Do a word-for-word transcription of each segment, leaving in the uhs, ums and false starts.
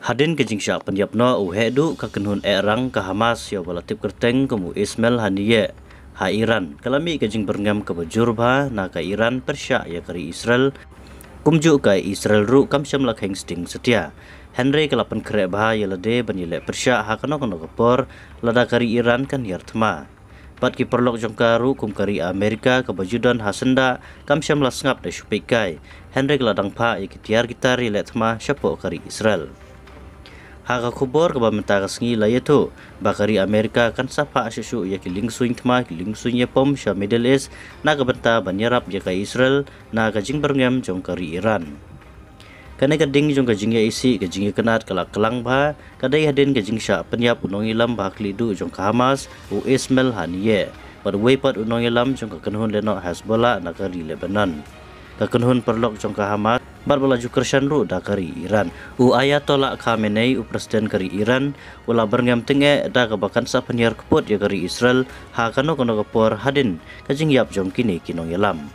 Hadien ka jingshah pynïap noh u heh duh ka kynhun eh rang ka Hamas ïa uba la tip kyrteng kum u Ismail Haniyeh ha Iran, ka la mih ka jingbyrngem kaba jur bha na ka Iran pyrshah ïa ka ri Israel. Kumjuh ka Israel ruh kam shym la kheiñ sting satia, hynrei ka la pynkhreh bha ïa lade ban ïaleh pyrshah ha kano kano ka por lada ka ri Iran kan hiar thma. Bad ki paralok jong ka ruh kum ka ri Amerika kaba ju don ha syndah kam shym la sngap da shu peitkai, hynrei ka la dang phah ïa ki tiar ki tar ïaleh thma shapoh ka ri Israel. Ha ka khubor kaba mynta ka sngi la ïathuh ba ka ri Amerika kan sa phah shuh shuh ïa ki liengsuiñ thma, ki liengsuiñ ïapom sha Middle East na ka bynta ban ïarap ïa ka Israel na ka jingbyrngem jong ka ri Iran. Kane ka ding jong ka jingïaisih ka jingïakynad ka la klang bha ka dei hadien ka jingshah pynïap u nongïalam ba ha khlieh duh jong ka Hamas u Ismail Haniyeh bad uwei pat u nongïalam jong ka kynhun lehnoh Hezbollah na ka ri Lebanon, ka kynhun paralok jong ka Hamas bad ba la ju kyrshan ruh da ka ri Iran. U Ayatollah Khamenei, u president ka ri Iran, u la byrngem tyngeh da kaba kan sa pynhiar kput ïa ka ri Israel ha kano kano ka por hadien ka jingïap jong kine ki nongïalam.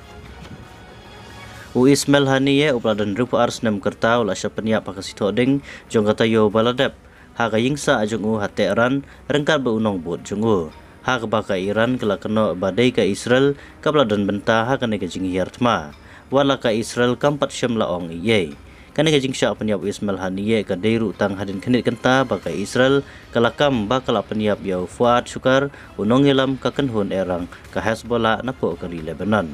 U Ismail Haniyeh uba la don hynriewphew ar snem ka rta u la shah pynïap ha ka sitoh ding jong ka taïew ba la dep ha ka ïingsah jong u ha Tehran ryngkat bad u nongbud jong u. Ha kaba ka Iran ka la kynnoh ba dei ka Israel kaba la don bynta ha kane ka jinghiar thma, wat la ka Israel kam pat shym la ong ei ei. Kane ka jingshah pynïap u Ismail Haniyeh ka dei ruh tang hadien khyndiat kynta ba ka Israel ka la kam ba ka la pynïap ïa u Fuad Shukar, u nongïalam ka kynhun eh rang ka Hezbollah napoh ka ri Lebanon.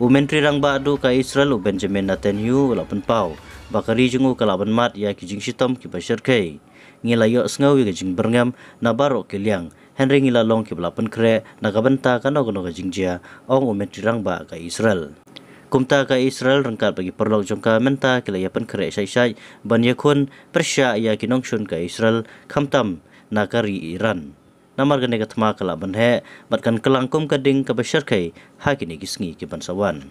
U Myntri Rangbah duh ka Israel u Benjamin Netanyahu u la pynpaw ba ka ri jong u ka la ban mad ïa ki jingshitom kiba shyrkhei. Ngi la ïohsngew ïa ka jingbyrngem na baroh ki liang, hynrei ngi la long kiba la pynkhreh na ka bynta kano kano ka jingjia, ong u Myntri Rangbah ka Israel. Kumta ka Israel ryngkat bad ki paralok jong ka mynta ki la ïa pynkhreh shai shai ban ïakhun pyrshah ïa ki nongshun ka Israel, khamtam na ka ri Iran. Namar kane ka thma ka la ban heh bad kan klang kum ka ding kaba shyrkhei ha kine ki sngi ki ban sa wan.